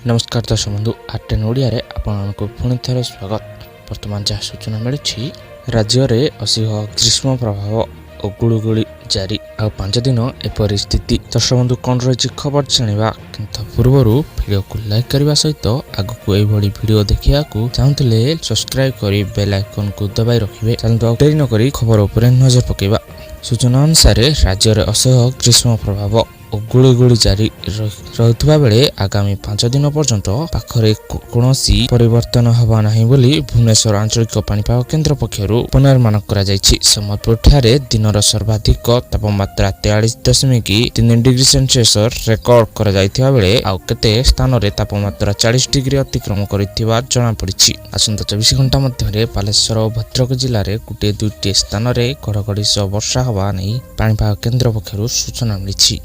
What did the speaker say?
ନମସ୍କାର ଦର୍ଶକ ବନ୍ଧୁ, ଆର୍ 10 ଓଡ଼ିଆରେ ଆପଣମାନଙ୍କୁ ପୁଣି ଥରେ ସ୍ୱାଗତ। ବର୍ତ୍ତମାନ ଯାହା ସୂଚନା ମିଳିଛି, ରାଜ୍ୟରେ ଅସହ୍ୟ ଗ୍ରୀଷ୍ମ ପ୍ରଭାବ ଓ ଗୁଳୁଗୁଳି ଜାରି, ଆଉ 5 ଦିନ ଏପରି ସ୍ଥିତି। ଦର୍ଶକ ବନ୍ଧୁ, କ'ଣ ରହିଛି ଖବର ଜାଣିବା, କିନ୍ତୁ ପୂର୍ବରୁ ଭିଡ଼ିଓକୁ ଲାଇକ୍ କରିବା ସହିତ ଆଗକୁ ଏଇଭଳି ଭିଡ଼ିଓ ଦେଖିବାକୁ ଚାହୁଁଥିଲେ ସବସ୍କ୍ରାଇବ୍ କରି ବେଲ୍ ଆଇକନ୍କୁ ଦବାଇ ରଖିବେ। ଚାଲନ୍ତୁ, ଆଉ ଡେରି ନକରି ଖବର ଉପରେ ନଜର ପକାଇବା। ସୂଚନା ଅନୁସାରେ, ରାଜ୍ୟରେ ଅସହ୍ୟ ଗ୍ରୀଷ୍ମ ପ୍ରଭାବ ଓ ଗୁଳୁଗୁଳି ଜାରି ରହୁଥିବା ବେଳେ ଆଗାମୀ 5 ଦିନ ପର୍ଯ୍ୟନ୍ତ ପାଗରେ କୌଣସି ପରିବର୍ତ୍ତନ ହେବ ନାହିଁ ବୋଲି ଭୁବନେଶ୍ୱର ଆଞ୍ଚଳିକ ପାଣିପାଗ କେନ୍ଦ୍ର ପକ୍ଷରୁ ପୂର୍ବାନୁମାନ କରାଯାଇଛି। ସମ୍ବଲପୁରଠାରେ ଦିନର ସର୍ବାଧିକ ତାପମାତ୍ରା 43.3 ଡିଗ୍ରୀ ସେଲସିୟସ ରେକର୍ଡ କରାଯାଇଥିବା ବେଳେ ଆଉ କେତେ ସ୍ଥାନରେ ତାପମାତ୍ରା 40 ଡିଗ୍ରୀ ଅତିକ୍ରମ କରିଥିବା ଜଣାପଡ଼ିଛି। ଆସନ୍ତା 24 ଘଣ୍ଟା ମଧ୍ୟରେ ବାଲେଶ୍ୱର ଓ ଭଦ୍ରକ ଜିଲ୍ଲାରେ ଗୋଟିଏ ଦୁଇଟି ସ୍ଥାନରେ ଘଡ଼ଘଡ଼ି ସହ ବର୍ଷା ହେବା ନେଇ ପାଣିପାଗ କେନ୍ଦ୍ର ପକ୍ଷରୁ ସୂଚନା ମିଳିଛି।